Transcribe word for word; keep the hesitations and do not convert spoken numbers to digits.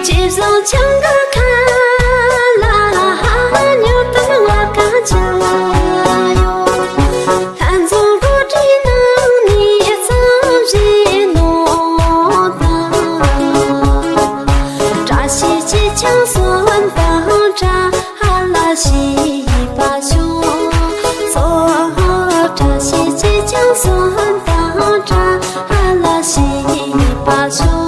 ཅི་བཟང་ཆང་གི་ཁ་ལ་ཉོ་དང་ང་ག་ཅི་ཡོད། ལྷན་འཛོམས་གོ་སྒྲིག་གནང་ནས་གཙང་བཞེས་ནོ་དང་། བཀྲ་ཤིས་ཅི་ཆང་སོན་དང་བཀྲ་ལ་ཞེས་པ་ཤོག་སོ། བཀྲ་ཤིས་ཅི་ཆང་སོན་དང་བཀྲ་ལ་ཞེས་པ་ཤོག